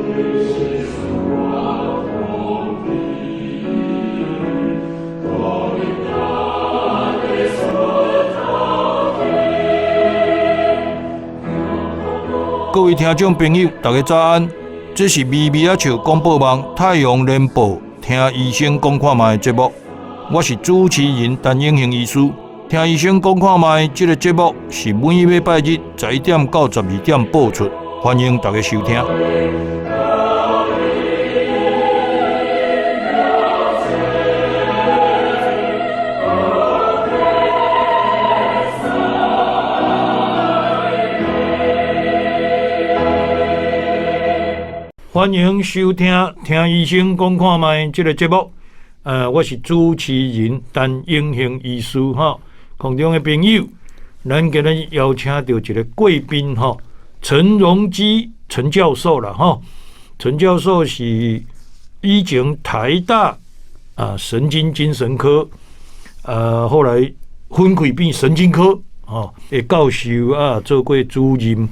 各位聽眾朋友，大家早安！這是微微仔笑廣播網太陽聯播聽醫生講看覓的節目，我是主持人陳永興醫師。聽醫生講看覓這個節目是每禮拜日11點到12點播出，歡迎大家收聽。歡迎收聽聽醫生講看覓這個節目，我是主持人陳永興醫師哈。空中的朋友，咱今日邀請到一個貴賓哈，陳榮基陳教授啦哈。陳教授是以前台大啊神經精神科，後來分開變神經科吼的教授啊，做過主任。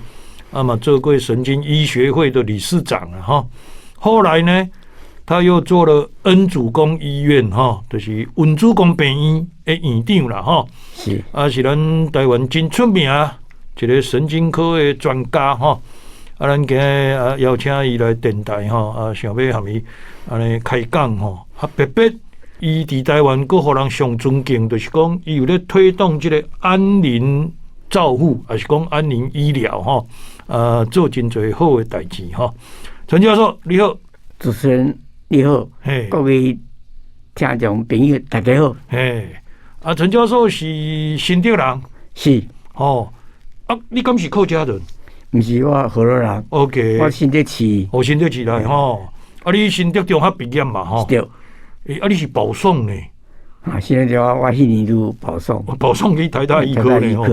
啊嘛做過神經醫學會的理事長啊，哈，後來呢，他又做了恩主公醫院哈，就是恩主公病院的院長啦，哈，是，啊是咱台灣真出名一個神經科的專家哈，啊，咱今日啊邀請伊來電台哈，啊想欲和伊按呢開講吼，啊特別伊佇台灣閣予人上尊敬，就是講伊有咧推動這個安寧照護，抑是講安寧醫療吼。做真濟好的代誌吼。陳教授你好，主持人你好，嘿，各位聽眾朋友大家好，嘿，啊，陳教授是新竹人，是，哦，啊，你敢是客家人？毋是，我河洛人，OK，我新竹市，哦，新竹市來吼，啊，你新竹中學畢業嘛吼？對，欸，啊，你是保送呢？啊，現在我彼年就保送，保送去台大醫科呢吼。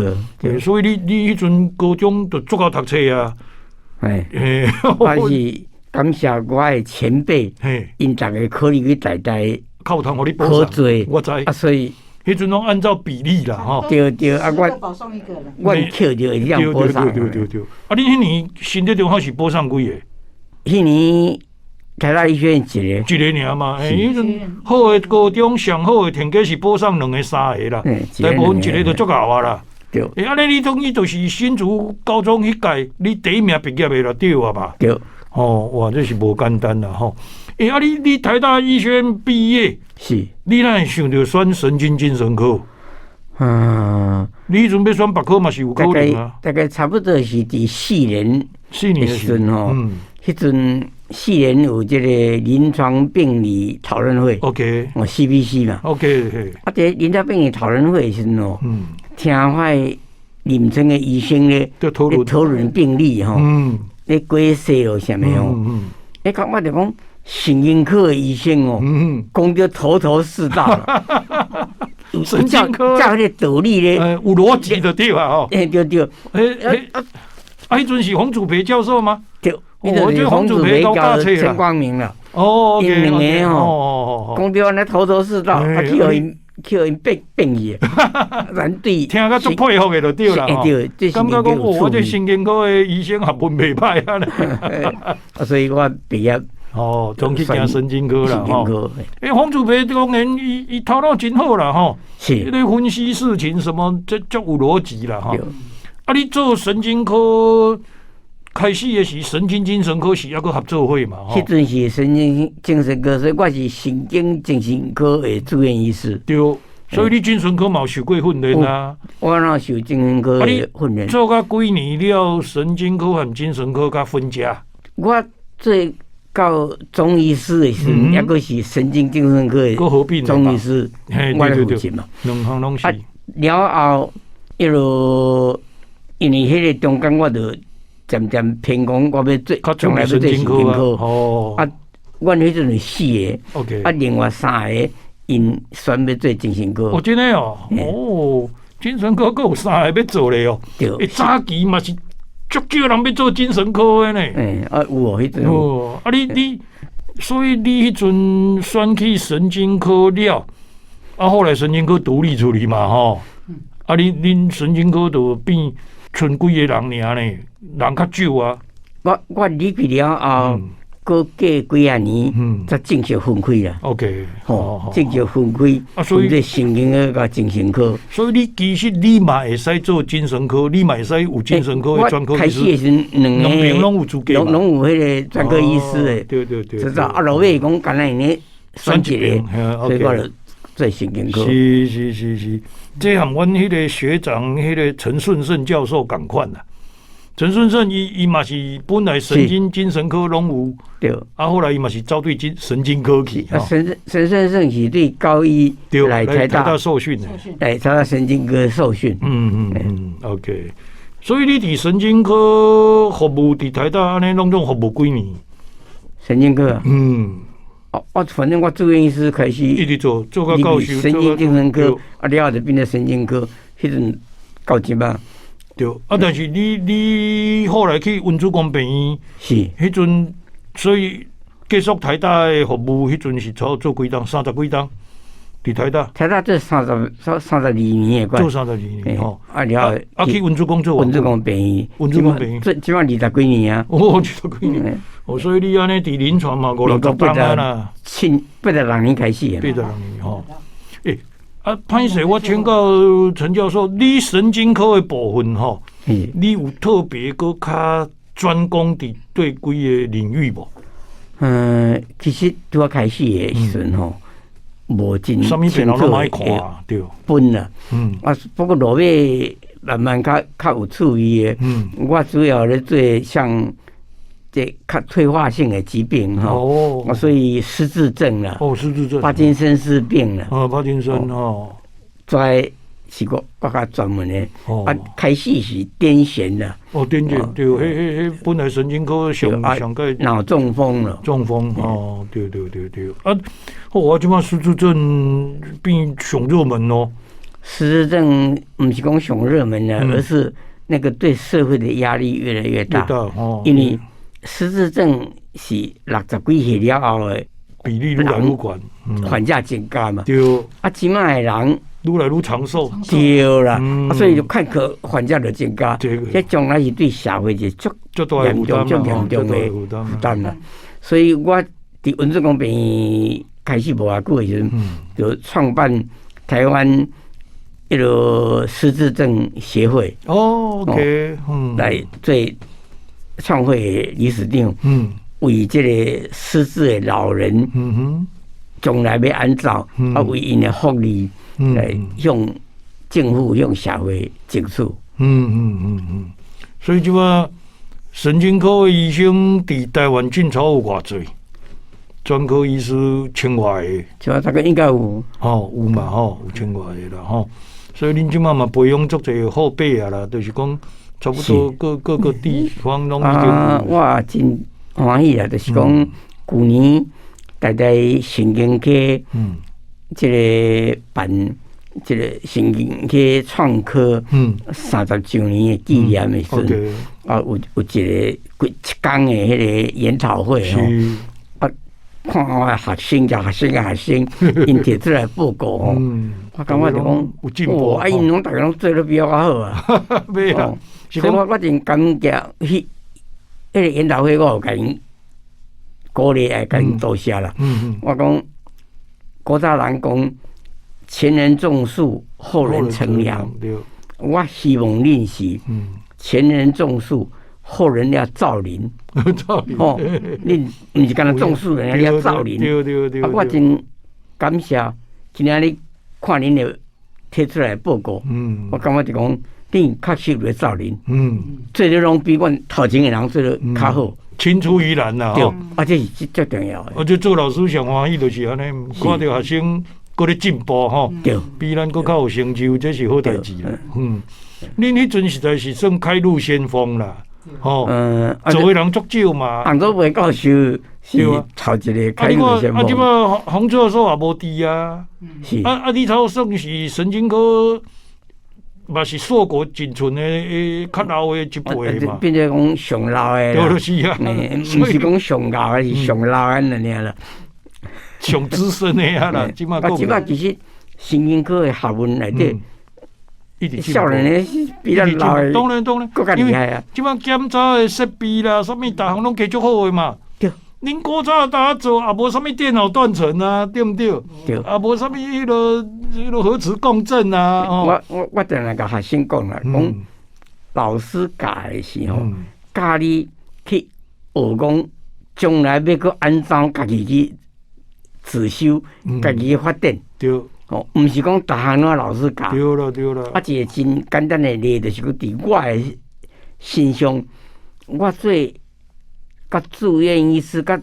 所以你彼陣高中就足夠讀冊啊。哎，我是感謝我的前輩，𪜶逐家考入去台大，靠堂予你保送，我知。啊，所以彼陣攏按照比例啦，吼。對對，啊，我保送一個啦。我扣著會當保送。對對對對。啊，你彼年新竹中學是保送幾個？彼年。台大醫學院一個，一個爾嘛。欸，彼陣好的高中，上好的天家是保送兩个、三个啦。大部分一个就足夠啊啦。對。欸，按呢你等於就是新竹高中彼屆，你第一名畢業的啦，對啊吧？對。哦，哇，這是無簡單啦吼。欸，啊你你台大醫學院畢業，是。你哪會想著選神經精神科？嗯。你彼陣欲選別科嘛是有可能啊。大概差不多是佇四年四年的時陣吼，嗯。彼陣4年有這個臨床病理討論會，OK，哦 CBC 嘛，OK，啊，這臨床病理討論會的時陣哦，聽我的臨床的醫生咧，討論病理吼，咧解釋咯啥物吼，你感覺就講神經科的醫生哦，講得頭頭是道，神經科照彼個道理咧，有邏輯的對吧？吼，欸對對，啊，彼陣是洪祖培教授嗎？對。我覺得洪祖培教陳光明啦，哦，𪜶兩个吼，講著按呢頭頭是道，啊，去予𪜶去予𪜶變變去，咱對聽甲足佩服的就對啦，對，感覺講哦，我這神經科的醫生學問袂歹啊，啊，所以我畢業哦，總去行神經科啦，吼。欸，洪祖培當然伊伊頭腦真好啦，吼，是，咧分析事情什麼，這足有邏輯啦，吼。啊，你做神經科。開始的是神經精神科是抑閣合作會嘛？彼陣是神經精神科，所以我是神經精神科的住院醫師。對，所以你精神科嘛有受過訓練啊？我哪受精神科的訓練？做甲幾年了，神經科和精神科較分家。我做到總醫師的時陣，抑閣是神經精神科的總醫師，我來負責嘛。兩項攏是。啊，了後一路因為彼個中間我就漸漸偏講，我欲做，將來欲做神經科。哦，啊，阮彼陣有四个，OK，啊，另外三个𪜶選欲做精神科。哦，真的哦，哦，精神科閣有三個欲做咧哦。對。欸，早期嘛是足少人欲做精神科的呢。欸，啊有哦，彼陣。哦，啊你你，所以你彼陣選去神經科了，啊後來神經科獨立出去嘛吼，啊你恁神經科就變賰幾個人爾呢，人較少啊。我入去了後，閣過幾仔年，才正式分開啦。 吼，正式分開，啊，所以分做神經科佮精神科。所以你其實你嘛會使做精神科，你嘛會使有精神科的專科醫師。開始的時陣，兩邊攏有資格，攏有彼個專科醫師的。知道啊，落尾講敢若𪜶咧選一個，所以我就做神經科。是是是是，這和阮彼個學長，彼個陳順勝教授仝款啦。陳順勝伊伊嘛是本來神經精神科攏有，啊，後來伊嘛是走對精神經科去。啊，陳順勝是對高醫來台大受訓的，來台大神經科受訓。嗯嗯嗯，OK。所以你佇神經科服務佇台大按呢攏總服務幾年？神經科。哦，我反正我住院醫師開始一直做做到教授，神經精神科，啊了後就變成神經科，彼陣到這擺。對，啊！但是你你後來去溫主公病院，是彼陣，所以結束台大的服務，彼陣是做做幾冬，三十幾冬，佇台大。台大做32年的，做三十二年吼。啊了後，啊去溫主公做。溫主公病院，溫主公病院，這這擺二十幾年啊。哦，二十幾年。哦，所以你按呢佇臨床嘛，五六十冬啊啦。七86年開始。 86年吼。欸啊，歹勢，我請教陳教授，你神經科的部分吼，你有特別閣較專攻佇對幾个領域無？嗯，其實拄仔開始的時陣吼，無真啥物病人攏愛看啊，對。分啦，啊，不過落尾慢慢較較有趣味的。我主要咧做像這較退化性的疾病吼，啊，所以失智症啦，哦，失智症，帕金森氏病啦，哦，帕金森哦，這是我我較專門的。啊，開始是癲癇啦，哦，癲癇對，彼彼彼本來神經科上上蓋腦中風了，中風哦，對對對對，啊，我這擺失智症變上熱門咯。失智症毋是講上熱門的，而是那個對社會的壓力越來越大，因為失智症是六十幾歲了後的比例愈來愈懸，患者增加嘛。對。啊，這擺的人愈來愈長壽。對啦，啊，所以就看可患者就增加。這將來是對社會是足嚴重、足嚴重的負擔啦。所以我佇溫主公病院開始無偌久的時陣，就創辦台灣彼个失智症協會。哦，OK，來做創會理事長，為這個失智的老人，將來欲按怎，啊，為𪜶的福利來向政府、向社會爭取。所以這擺神經科的醫生佇台灣進超有偌濟？專科醫師千外個，這擺大概應該有。吼，有嘛吼，有千外個啦吼。所以恁這擺嘛培養足濟後輩啊啦，就是講差不多各各個地方攏已經。啊，我真歡喜啦，就是講舊年台大神經科，這個辦這個神經科創科30週年的紀念的時陣，啊，有有一個幾一工的彼個研討會吼，啊，看我的學生甲學生的學生，𪜶提出來報告吼，我感覺就講有進步，啊，𪜶攏逐家攏做得比我較好啊，所以我我真感激彼彼個研討會，我有共𪜶鼓勵，會共𪜶多謝啦。我講古早人講前人種樹，後人乘涼。我希望恁是前人種樹，後人要造林。造林。吼，恁毋是干焦種樹，人要造林。啊，我真感謝今仔日看恁的提出來的報告。我感覺就講，恁確實有咧造林。做得攏比阮頭前的人做得較好。青出於藍啦，對，啊，這是最重要的。而且做老師上歡喜就是按呢，看著學生閣咧進步吼，比咱閣較有成就，這是好代誌啦。恁彼陣實在是算開路先鋒啦，吼，做的人足少嘛。洪祖培教授是頭一個開路先鋒。啊，這擺洪教授也無佇啊。啊啊，你頭算是神經科，嘛是碩果僅存的較老的一輩嘛。變做講上老的啦。對，就是啊。毋是講上老的，是上老的爾啦。上資深的啊啦，這擺啊，這擺其實神經科的學問內底，少年的比咱老的，當然當然，閣較厲害啊！這擺檢查的設備啦，啥物逐項攏加足好的嘛。對。恁古早大家做也無啥物電腦斷層啊，對毋對？對。也無啥物彼個核磁共振啊。我定定共學生講啦，講老師教的時候，教你去學講，將來欲閣按怎家己去自修，家己去發展。哦，毋是講逐項攏老師教。對啦對啦。啊，一個真簡單的例，就是講佇我的身上，我做佮住院醫師，佮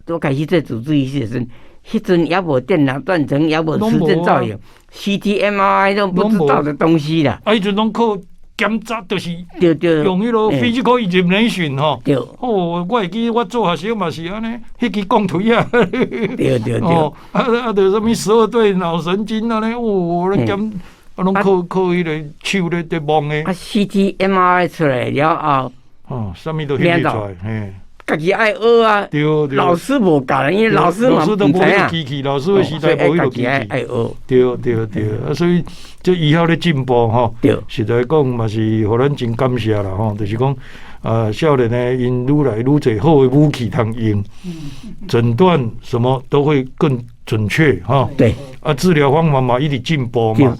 我開始做主治醫師的時陣，彼陣猶無電腦斷層，猶無磁振造影，CT、MRI 都不知道的東西啦。啊，彼陣攏靠檢查，就是用彼個 physical examination 吼。對。哦，我會記我做學生嘛是按呢，彼支鋼槌啊。對對對。哦，啊，著啥物12對腦神經按呢，哦，咧檢，啊，攏靠彼個手咧佇摸的。啊，CT、MRI 出來了後，哦，啥物都翕出來，嘿。家己愛學啊，老師無教，因為老師嘛毋知影。機器，老師的時代無彼個機器。愛學。對對對，啊，所以這醫學咧進步吼，實在講嘛是予咱真感謝啦吼，就是講啊，少年的𪜶愈來愈濟好的武器通用，診斷什麼都會更準確吼。啊，治療方法嘛一直進步嘛。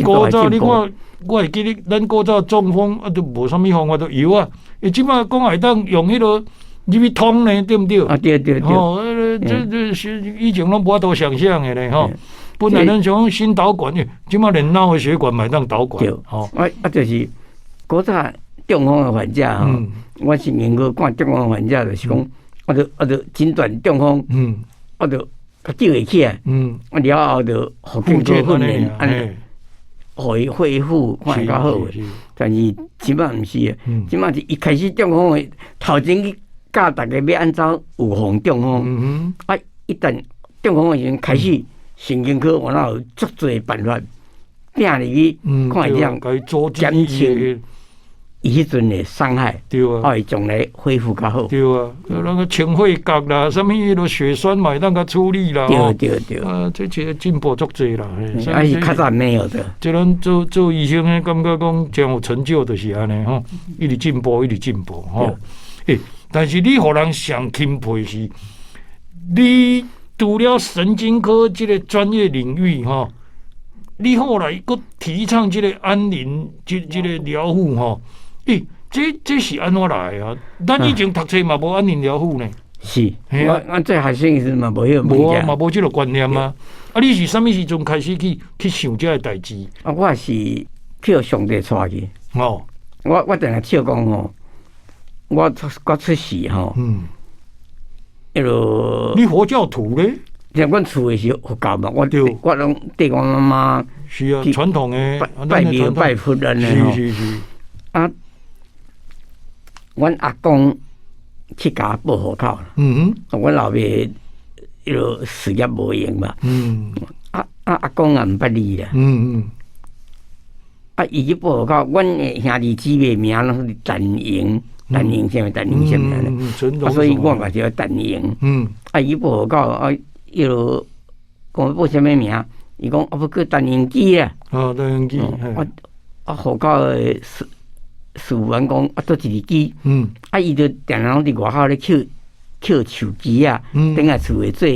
古早你看，我會記得咱古早中風啊，都無啥物方法，都藥啊。伊這擺講會當用彼個入去通呢，對毋對？啊，對對對。哦，這是以前攏無法度想象的咧，吼。本來咱想講心導管，這擺連腦的血管嘛會當導管。對。吼。啊啊，就是古早中風的患者吼，我是研究看中風患者，就是講，我著診斷中風，我著共救會起來，啊了後就復健科訓練，按呢，予伊恢復看會較好的。但是這擺毋是，這擺是一開始中風的頭前去教大家欲按怎預防中風，啊，一旦中風的時陣開始，神經科有哪有足濟辦法，摒入去看會當減輕伊彼陣的傷害，對啊，予伊將來恢復較好。對啊，那個清血角啦，啥物彼個血栓嘛會當共處理啦。對對對。啊，這這進步足濟啦。啊是較早沒有的。這咱做做醫生的感覺講真有成就，就是按呢吼，一直進步，一直進步吼。欸，但是你予人上欽佩是，你除了神經科這個專業領域吼，你後來閣提倡這個安寧這個療護吼，欸，這是按怎來啊？咱以前讀冊嘛無安寧療護呢。是，我做學生時嘛無彼個無啊，嘛無這個觀念啊。啊，你是啥物時陣開始去想這個代誌？啊，我是去予上帝帶去。哦，我定定笑講吼，我出世吼，彼落你佛教徒咧？像阮厝的是佛教嘛，我攏綴阮媽媽。是啊，傳統的拜廟拜佛按呢吼。是是是。啊，阮阿公去共我報戶口。阮老爸彼落事業無閒嘛。啊啊阿公也毋捌字啦。啊，伊去報戶口，阮的兄弟姊妹名攏是陳榮，陳榮啥物？陳榮啥物啊，所以我嘛叫陳榮。啊，伊報戶口啊，彼落講報啥物名？伊講啊，欲叫陳榮基啊。哦，陳榮基。啊啊，戶口的事務員講啊，佗一个基。啊，伊就定定攏佇外口咧抾抾樹枝仔，轉來厝內做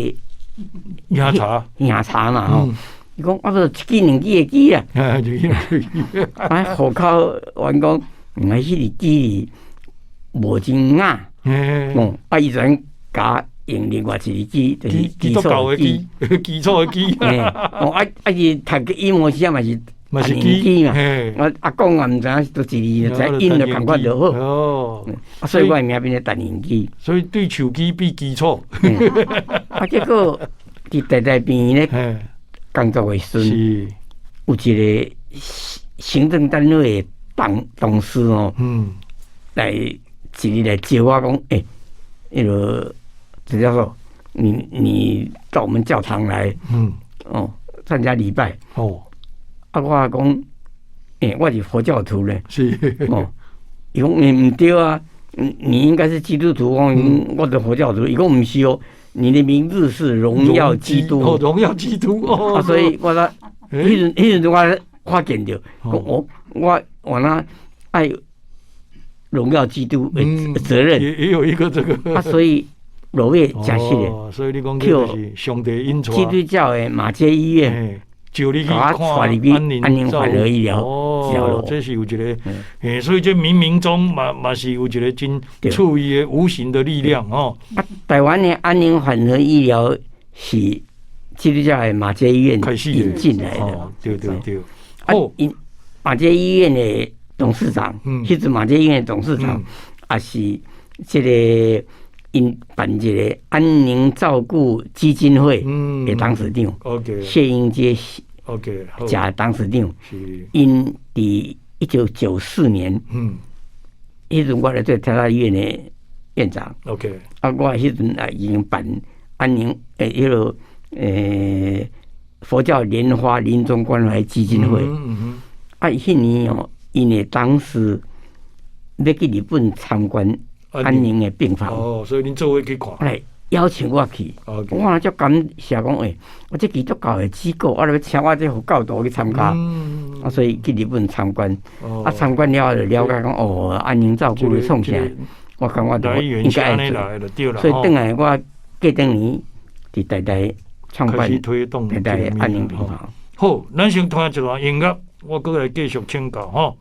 飲茶，飲茶嘛吼。伊講啊，無一支兩支的枝啊。啊，一支兩支。啊，戶口員講，毋係彼個枝無真雅。哦，啊，伊就共用另外一個基，就是基督教的基，基礎的基。哦，啊啊，伊讀個醫模試嘛是嘛是基嘛。我阿公也毋知影是佗一字，知音就仝款就好。哦，啊，所以我的名變做陳榮基。所以對樹枝比基礎。啊，結果佇台大病院咧工作的時陣，有一個行政單位的董事哦，來一日來招我講，欸，彼個陳教授，你到我們教堂來，哦，參加禮拜。哦，啊，我講，欸，我是佛教徒咧。哦，伊講你毋對啊，你應該是基督徒，我我是佛教徒。伊講毋是哦，你的名字是榮耀基督。哦，榮耀基督。哦，啊，所以我說，彼陣我發現著，講我我那愛榮耀基督的責任。也有一個這個。啊，所以。落尾誠實的。所以你講這就是上帝引帶。基督教的馬偕醫院，召你去看安寧緩和醫療。哦，這是有一個，所以這冥冥中嘛是有一個真處於無形的力量哦。啊，台灣的安寧緩和醫療是基督教的馬偕醫院引進來的。對對對。啊，𪜶馬偕醫院的董事長，彼陣馬偕醫院的董事長，也是這個𪜶辦一個安寧照顧基金會的董事長，謝英杰賈董事長，𪜶佇1994年，彼陣我來做台大醫院的院長，啊，我彼陣也已經辦安寧彼個佛教蓮花臨終關懷基金會，啊，彼年哦，𪜶的董事欲去日本參觀安寧的病房，哦，所以恁做伙去看，來邀請我去，我足感謝講，我這基督教的機構，啊，欲請我這佛教徒去參加，啊，所以去日本參觀，啊，參觀了後就了解講，哦，安寧照顧咧創啥，我感覺就應該愛做，所以轉來我過轉年佇台大創辦台大安寧病房。好，咱先聽一段音樂，我閣來繼續請教吼。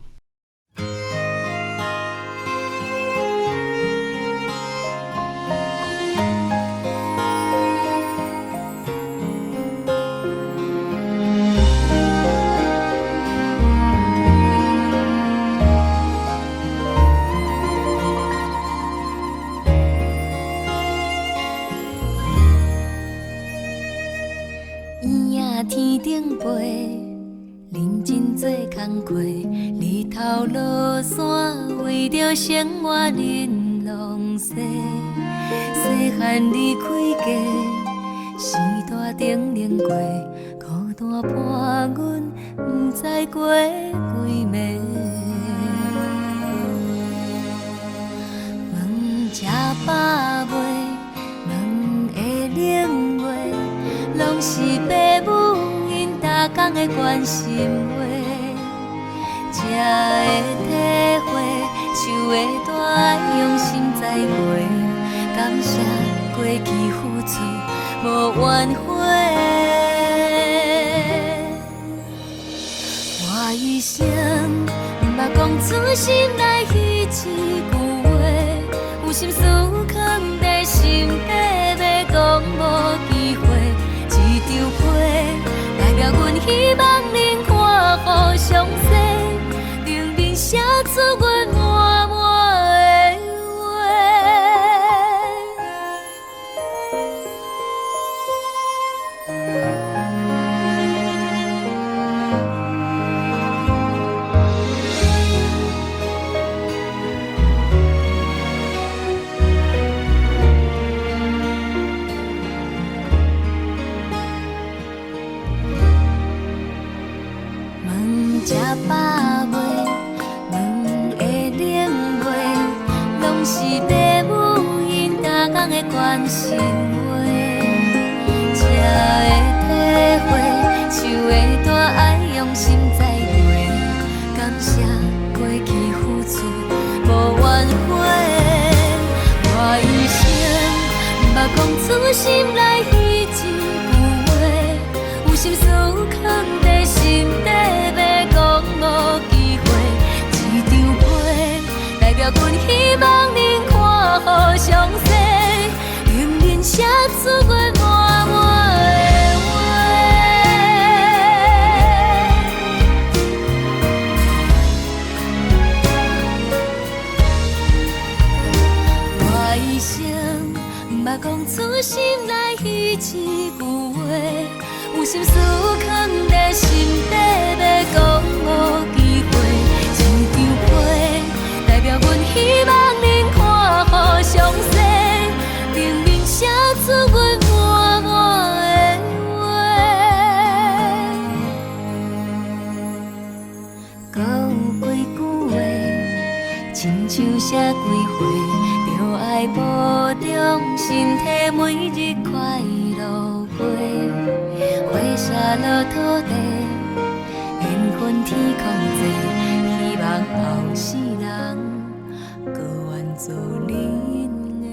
天頂飛，認真做工課，日頭落山，為著生活恁攏說。細漢離開家，生大頂冷過，孤單伴阮，毋知過幾暝。飯食飽未？問會冷袂？攏是爸母𪜶逐工的關心話，才會體會樹的大愛用心栽培，感謝過去付出無怨悔。我一生毋捌講出心內彼一句話，有心事囥佇心底，欲講無機會。這張批代表阮希望恁看予詳細，頂面寫出阮滿滿的話。問食飽未？問會冷袂？攏是爸母𪜶逐工的關心話，才會體會樹的大愛用心栽培，感謝過去付出無怨悔。我一生毋捌講出心內彼一句話，有心事囥佇心底，欲講無機會。這張批代表阮希望恁看予詳細，頂面寫出阮滿滿的話。我一生毋捌講出心內彼一句話，有心事囥佇心底，欲講無機會。這張批代表阮希望恁看予詳細，頂面寫出阮滿滿的話。閣有幾句話，親像寫幾回，著愛保重身體，每日快樂過。花謝落土地，緣分天空坐，希望後世人閣願做恁的。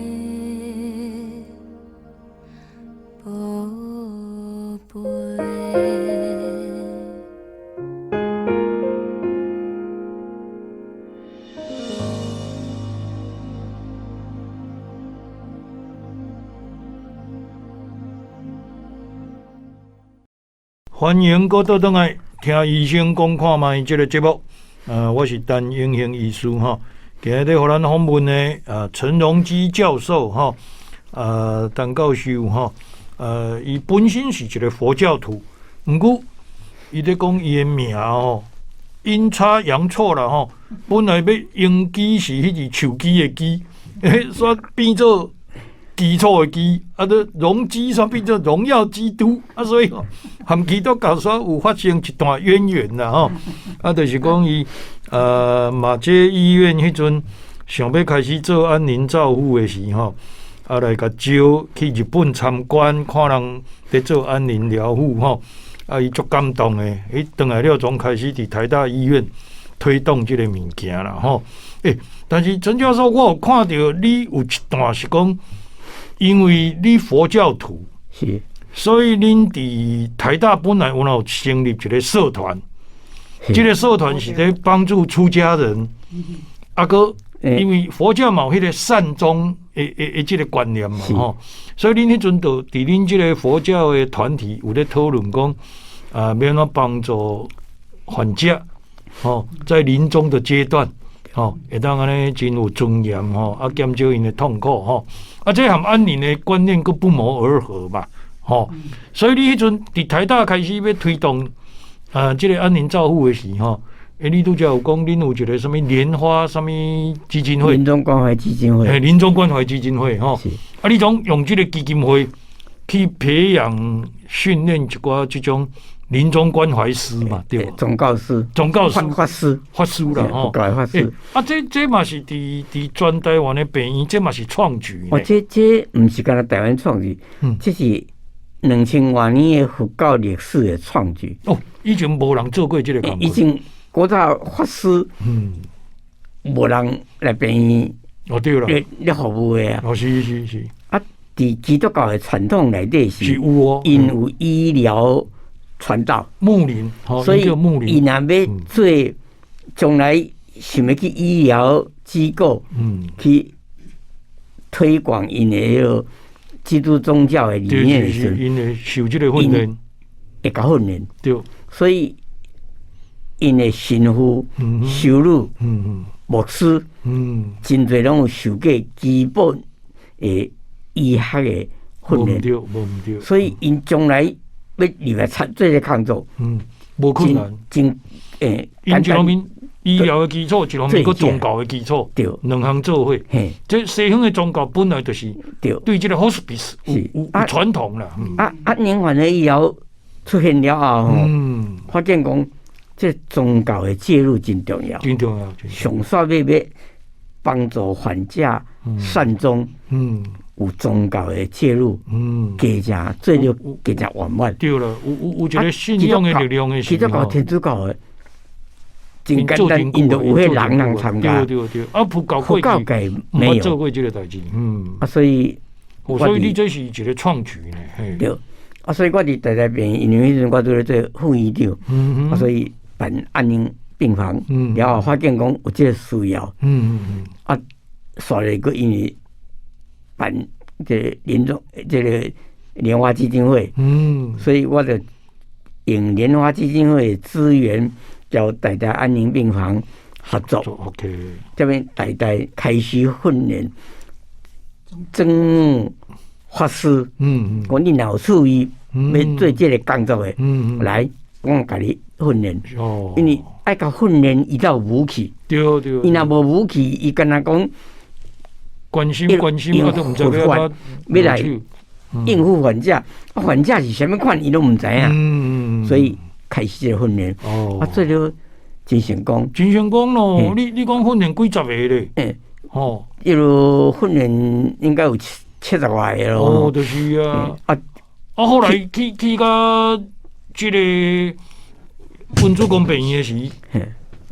歡迎閣倒轉來聽醫生講看覓這个節目。我是陳永興醫師吼，今日咧予咱訪問的啊陳榮基教授吼，陳教授吼，伊本身是一个佛教徒，毋過伊咧講伊的名吼，陰差陽錯啦吼，本來欲榮基是彼字樹枝的枝，煞變做基礎的基，啊，都榮基煞變做榮耀基督，啊，所以吼，和基督教煞有發生一段淵源啦吼，啊，就是講伊馬偕醫院彼陣想欲開始做安寧照護的時吼，啊，來共招去日本參觀，看人佇做安寧療護吼，啊，伊足感動的，伊轉來了，從開始佇台大醫院推動這个物件啦吼。欸，但是陳教授，我有看著你有一段是講，因為你佛教徒，所以恁佇台大本來有有成立一个社團，這个社團是咧幫助出家人，啊，閣因為佛教嘛有彼个善終的這个觀念嘛吼，所以恁彼陣就佇恁這个佛教的團體有咧討論講，啊，欲按怎幫助患者，吼，在臨終的階段，吼，會當按呢真有尊嚴吼，啊，減少𪜶的痛苦吼，啊，這和安寧的觀念閣不謀而合嘛，吼，所以你彼陣佇台大開始欲推動啊，這个安寧照護的時吼，欸，你拄才有講，恁有一个啥物蓮花啥物基金會？臨終關懷基金會。嘿，臨終關懷基金會吼，啊，你總用這个基金會去培養訓練一寡這種臨終關懷師嘛，對無？宗教師、宗教師、法師、法師啦，吼。佛教法師。啊，這嘛是佇全台灣的病院，這嘛是創舉。哦，這毋是干焦台灣創舉，這是2000外年的佛教歷史的創舉。哦，以前無人做過這个工作。以前古早法師，無人來病院。哦，對啦，咧服務的啊。哦，是是是。啊，佇基督教的傳統內底是，是有哦，𪜶有醫療傳道。牧靈，所以伊若欲做，將來想欲去醫療機構，去推廣𪜶的彼个基督宗教的理念的時陣，𪜶會受這个訓練，會共訓練。對，所以𪜶的神父、修女、牧師，真濟攏有受過基本的醫學的訓練。對，無毋對。所以𪜶將來欲入來參做這个工作，無困難。真欸，𪜶一方面醫療的基礎，一方面閣宗教的基礎，兩項做伙。這西方的宗教本來就是對這个 hospice 有傳統啦。啊啊，延緩的醫療出現了後，發現講這宗教的介入真重要，真重要。上煞欲幫助患者善終，有宗教的介入，加正做著加正圓滿。對啦，有一个信仰的力量的時候。基督教、天主教的真簡單，𪜶就有彼人通參加。對對對，啊，佛教佛教界沒有做過這个代誌，啊，所以，所以你這是一个創舉呢。對，啊，所以我佇台大病院，因為彼陣我拄咧做副院長，啊，所以辦安寧病房，然後發現講有這个需要，啊，煞來閣因為辦這个臨終這个蓮花基金會，所以我就用蓮花基金會資源，交台大安寧病房合作，這邊台大開始訓練總務法師，講你若有趣味欲做這个工作的，來，我共你訓練，因為愛共訓練伊才有武器，對對，伊若無武器，伊干焦講關心關心，我都毋知欲欲來應付患者，患者是啥物款，伊攏毋知影，所以開始這个訓練，啊，做了真成功，真成功咯！你講訓練幾十個咧？欸，哦，一路訓練應該有七十外個咯。哦，就是啊，啊啊，後來去到這个溫主公病院的時，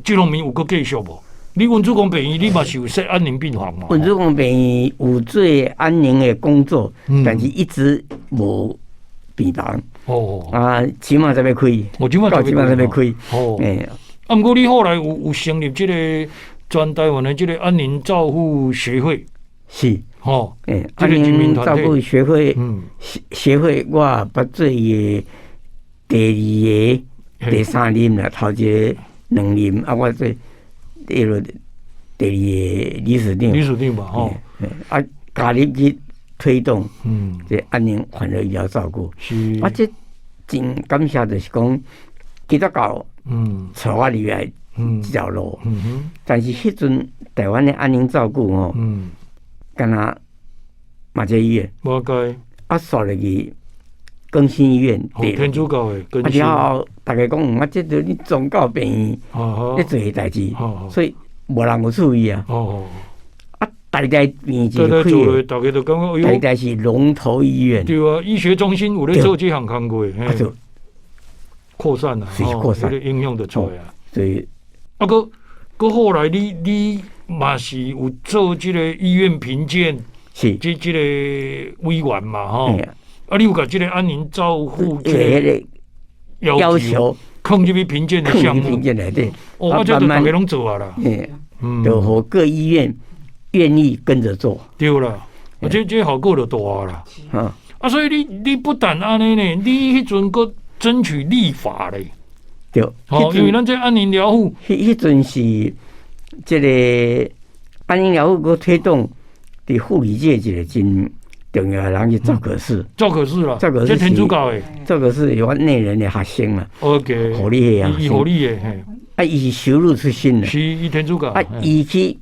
這方面有閣繼續無？你溫主公病院，你嘛是有設安寧病房嘛？溫主公病院有做安寧的工作，但是一直無病房。哦，啊，這馬才欲開，哦，這馬這馬才欲開。哦，欸，啊，毋過你後來有成立這个全台灣的這个安寧照護協會，是，吼，欸，安寧照護協會，協會我捌做伊的第二个、第三任啦，頭一个兩任啊，我做第二第二个理事長。理事長嘛，吼。啊，加入去推動，這安寧緩和醫療照顧。啊，這真感謝，就是講基督教，帶我入來這條路。但是彼陣台灣的安寧照顧吼，敢若馬偕醫院，無解。啊，煞入去更新醫院，天主教的更新。啊，了後逐家講，啊，這著你宗教病院咧做的代誌，所以無人有注意啊。啊，台大病院一開的，逐家都感覺，台大是龍頭醫院。對啊，醫學中心有咧做這項工作，啊，就擴散啊，擴散，影響就出來啊。所以，啊，閣閣後來你你嘛是有做這個醫院評鑑，是這個委員嘛，吼。啊，你有共這個安寧照護這個要求，放入去評鑑的項目，評鑑內底，哦，這就逐家攏做啊啦。嗯，就予各醫院願意跟着做。對啦，啊，這效果就大啦。啊，所以你你不但按呢呢，你彼陣閣爭取立法咧。對，哦，因為咱這安寧療護，彼陣是這個安寧療護閣推動佇護理界一個真重要的人是趙可式，趙可式啦，趙可式天主教的，趙可式是阮內人的學生啦。 OK，護理系啊，伊護理的，嘿。啊，伊是修女出身的，是伊天主教。啊，伊去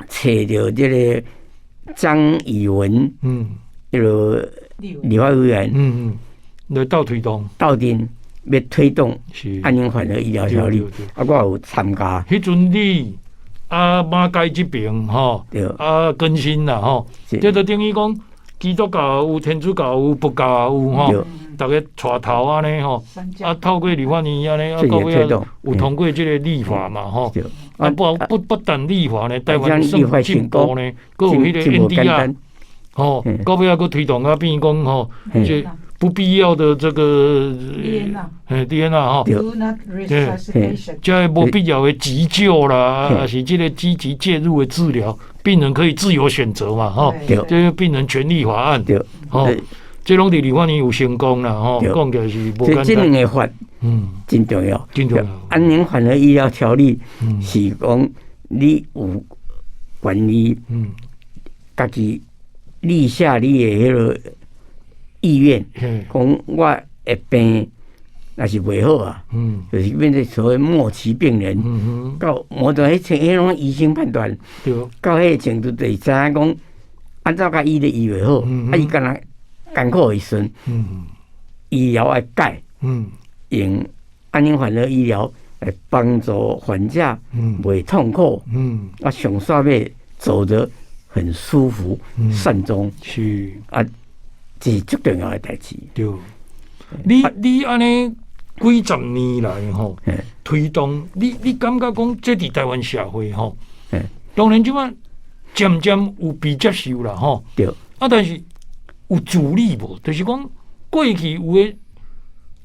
揣著這個張以文，彼个立法委員，來鬥推動，鬥陣欲推動安寧緩和醫療條例，啊，我有參加。彼陣你啊馬偕這邊吼，啊更新啦吼，這就等於講基督教有，天主教有，佛教有吼，逐家帶頭按呢吼，啊透過立法院按呢，啊到尾仔有通過這個立法嘛吼，啊不不不但立法呢，台灣算進步呢，閣有彼個 NDR，吼，到尾仔閣推動啊變講吼，這不必要的這個，嘿，DNR 吼，對，這個無必要的急救啦，抑是這個積極介入的治療，病人可以自由選擇嘛，吼，這個病人權利法案，吼，這攏佇立法院有成功啦，吼，講起來是無簡單。這兩個法，真重要，真重要。安寧緩和醫療條例是講你有權利，家己立下你的彼個意願，講我的病若是袂好啊，就是變做所謂末期病人，到某種彼程，彼種醫生判斷，到彼個程度就是知影講，按怎共醫都醫袂好，啊伊敢若艱苦的時陣，醫療愛改，用安寧緩和醫療來幫助患者袂痛苦，啊上煞尾走得很舒服，善終，啊。這是最重要的代誌。對，你你按呢幾十年來吼，推動你你感覺講這佇台灣社會吼，當然這擺漸漸有被接受啦吼。啊，但是有阻力無？就是講過去有的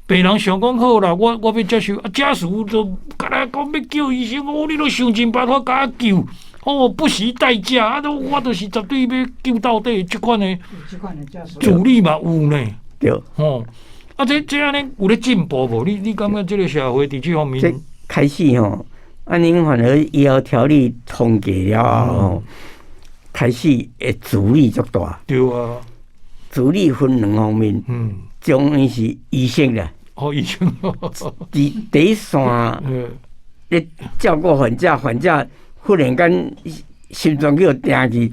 病人想講好啦，我我欲接受，啊家屬就敢若講欲叫醫生，哦，你攏想盡辦法共我救。哦，不惜代價，啊！都我就是絕對欲救到底，這款的阻力嘛有呢。對，吼，啊，這這按呢有咧進步無？你你感覺這個社會佇這方面？這開始吼，安寧緩和醫療條例通過了後，開始會阻力足大。對啊，阻力分兩方面，中間是醫生啦。哦，醫生。佇第一線，咧照顧患者，患者忽然間心臟叫定去，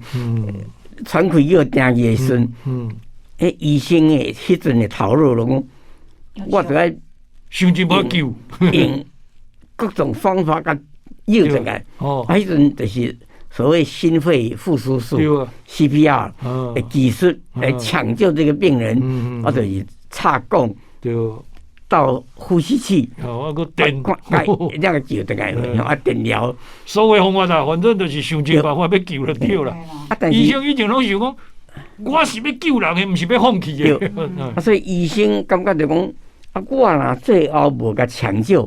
喘氣叫定去的時陣，彼醫生的彼陣的頭腦就講，我著愛想盡辦法救，用各種方法共救轉來。哦，啊，彼陣就是所謂心肺復甦術（CPR）的技術來搶救這個病人，啊，就是插管。到呼吸器，哦，閣電，那個救轉來，啊，電療，所有方法啦，反正就是想盡辦法欲救就對啦。啊，但是醫生以前攏想講，我是欲救人的，毋是欲放棄的。啊，所以醫生感覺就講，啊，我若最後無共搶救，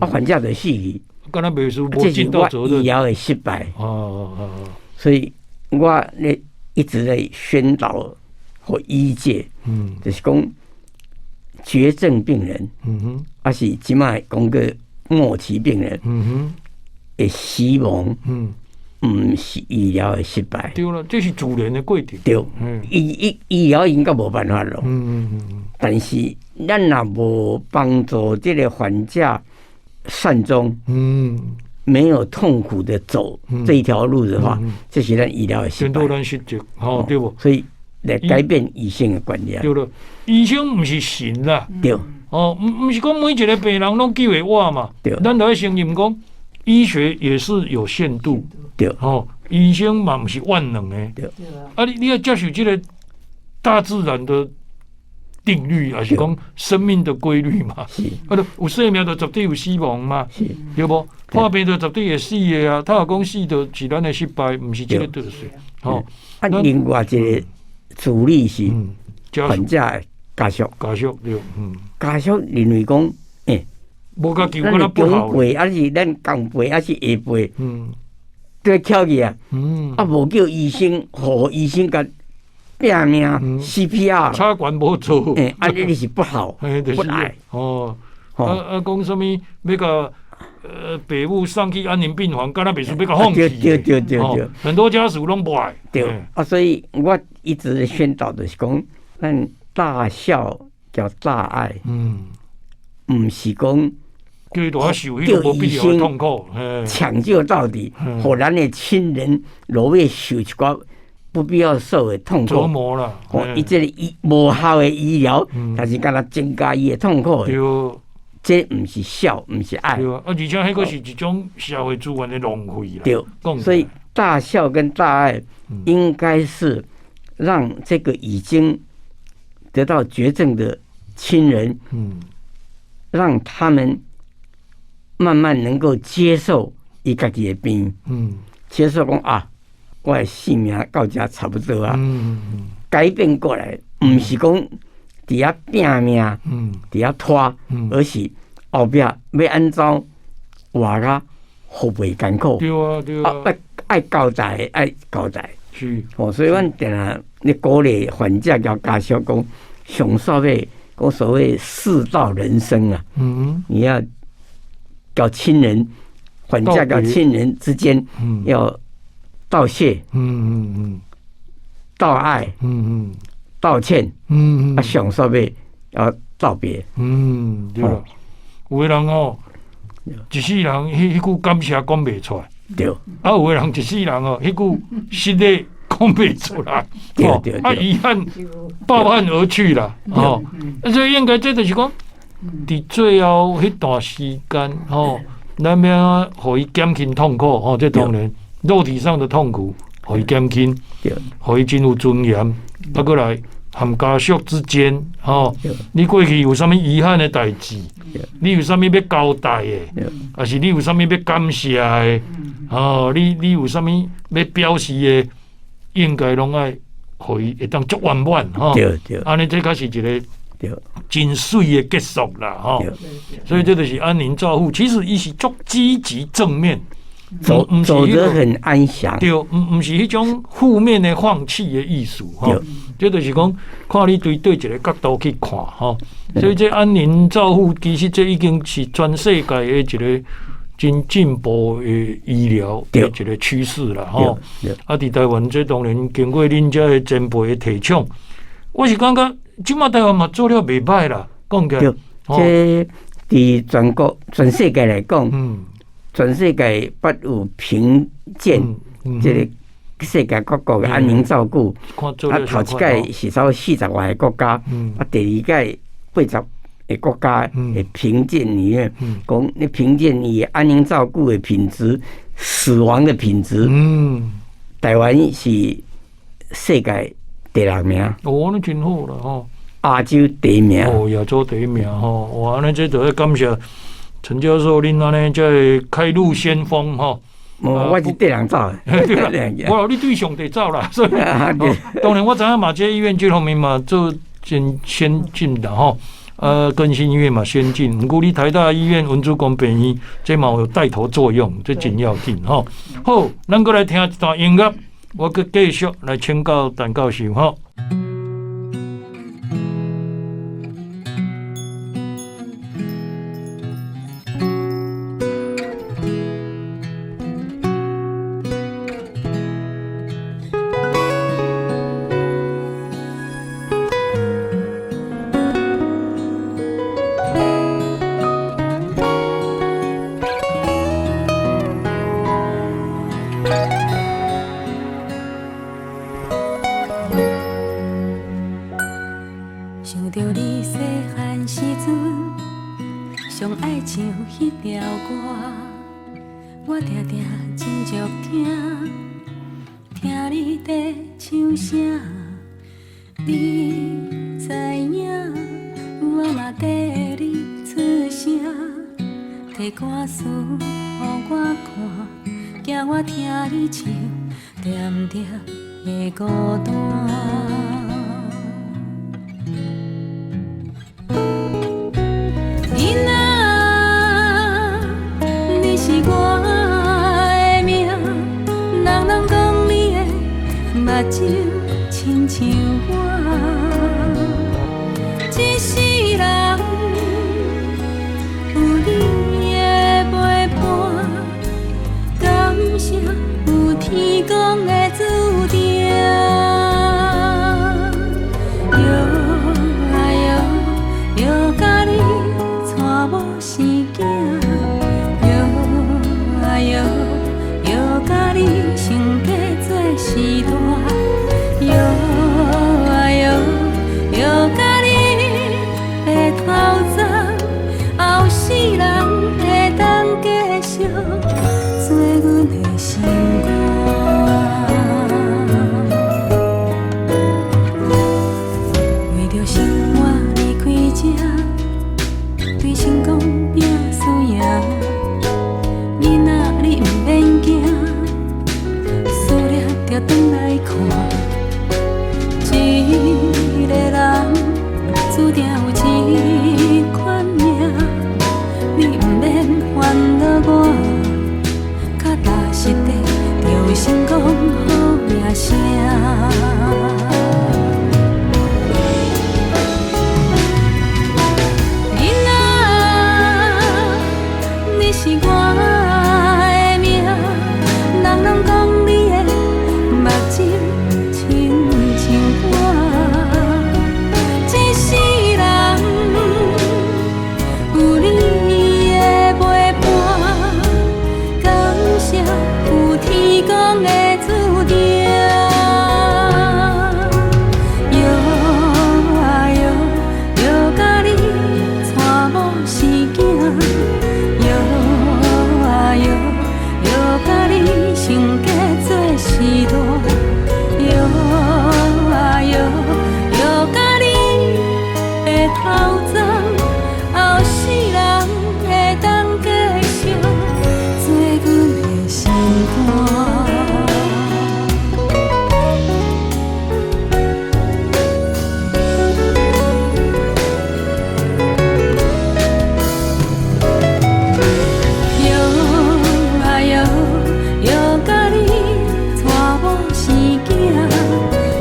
啊，患者就死去，敢若袂輸無盡到責任，醫療的失敗。哦哦哦。所以我咧一直在宣導予醫界，就是講。絕症病人，抑是這擺講過末期病人，的死亡，毋是醫療的失敗。對啦，這是自然的過程。對，醫療應該無辦法囉。但是咱若無幫助這个患者善終，沒有痛苦的走這一條路的話，這是咱醫療的失敗。咱失職，吼，對無？所以來改變醫生的觀念。對囉，醫生毋是神啦。對。哦，毋是講每一个病人攏救會活嘛。對。咱著愛承認講，醫學也是有限度。對。吼，醫生嘛毋是萬能的。對。啊，你愛接受這个大自然的定律，抑是講生命的規律嘛。啊，有生命就絕對有死亡嘛。對無？破病就絕對會死的啊！他若講死就是咱的失敗，毋是這个意思。吼。啊，另外一个主力是患者的家屬。家屬對，家屬認為講，欸，無共救，咱長輩，抑是咱公輩，抑是下輩，都翹起啊，啊，無叫醫生，予醫生共拼命 CPR，插管無做，欸，啊，你是不好，不愛。哦，啊啊，講啥物欲共爸母送去安寧病房，敢若袂輸欲共放棄。對對對對對，很多家屬攏無愛。對啊，所以我一直宣導就是講，咱大孝叫大愛，毋是講叫受彼個無必要的痛苦，搶救到底，予咱的親人落尾受一寡不必要受的痛苦。折磨啦，哦，伊這个醫無效的醫療，但是敢若增加伊的痛苦。對。這毋是孝，毋是愛。對啊，而且彼個是一種社會資源的浪費啦。對，所以大孝跟大愛應該是讓這個已經得到絕症的親人，讓他們慢慢能夠接受伊家己的病，接受講啊，我的性命到這差不多啊，改變過來，毋是講佇遐拼命，佇遐拖，而是後壁欲按怎活甲予袂艱苦。對啊，對啊。愛愛交代，愛交代。是。哦，所以阮定定咧鼓勵患者佮家屬講，上煞尾講所謂四道人生啊。你要佮親人，患者佮親人之間要道謝。道愛。道歉，啊，上煞尾要道別。嗯，對啦。有的人哦，一世人彼句感謝講袂出來。對。啊，有的人一世人哦，彼句失禮講袂出來。對對。啊，遺憾，抱憾而去啦。哦，所以應該這就是講，佇最後彼段時間，吼，咱欲予伊減輕痛苦，吼，這當然肉體上的痛苦，予伊減輕，予伊真有尊嚴。啊，閣來和家屬之間，吼，你過去有啥物遺憾的代誌？你有啥物欲交代的？抑是你有啥物欲感謝的？吼，你有啥物欲表示的？應該攏愛予伊會當足圓滿，吼。按呢，這才是一个真媠的結束啦，吼。所以這就是安寧照護，其實伊是足積極正面。走得很安詳，對，毋是彼種負面的放棄的意思，吼。這就是講，看你對佗一个角度去看，吼。所以這安寧照護其實這已經是全世界的一个真進步的醫療的一个趨勢啦，吼。啊，佇台灣這當然經過恁遮的前輩的提倡，我是感覺這馬台灣嘛做了袂䆀啦，講起來。這佇全國全世界來講，全世界捌有評鑑這个世界各國的安寧照顧，啊，頭一屆是差不多40外个國家，啊，第二屆80個國家的評鑑裡面，講你評鑑伊安寧照顧的品質、死亡的品質，台灣是世界第六名。哦，按呢真好啦吼。亞洲第一名。哦，亞洲第一名吼，哇，按呢這就愛感謝陳教授，恁按呢這个開路先鋒吼。無，我是綴人走的。對啦，無你對上帝走啦，所以當然我知影馬偕醫院這方面嘛做真先進的吼，耕莘醫院嘛先進，毋過你台大醫院文殊宮病院這嘛有帶頭作用，這真要緊吼。好，咱閣來聽一段音樂，我閣繼續來請教陳教授吼。想著你細漢時陣，上愛唱彼條歌，我定定真著聽，聽你佇唱啥，你知影，我嘛綴你出聲，提歌詞予我看，驚我聽你唱，恬恬會孤單。囡仔，你是我的命，人攏講你的目睭親像我，一世人有你的陪伴，感謝有天公的注定。搖啊搖，搖甲你娶某生囝，搖啊搖，搖甲你成家做序大，搖啊搖，搖甲你白頭鬃，後世人會當繼續做阮的心肝。為著生活離開這，對成功拼輸贏。囡仔你毋免驚，事業著轉來看。一個人注定有這款命，你毋免煩惱我，腳踏實地就有成功好名聲。囡仔，你是我的命，人攏講你的目睭親像我，一世人有你的陪伴，感謝有天公的注定。搖啊搖，搖甲你娶某生囝，搖啊搖，搖甲你成家做序大，搖啊搖，搖甲你白頭鬃，後世人會當繼續做阮的心肝。搖啊搖，搖甲你娶某生囝，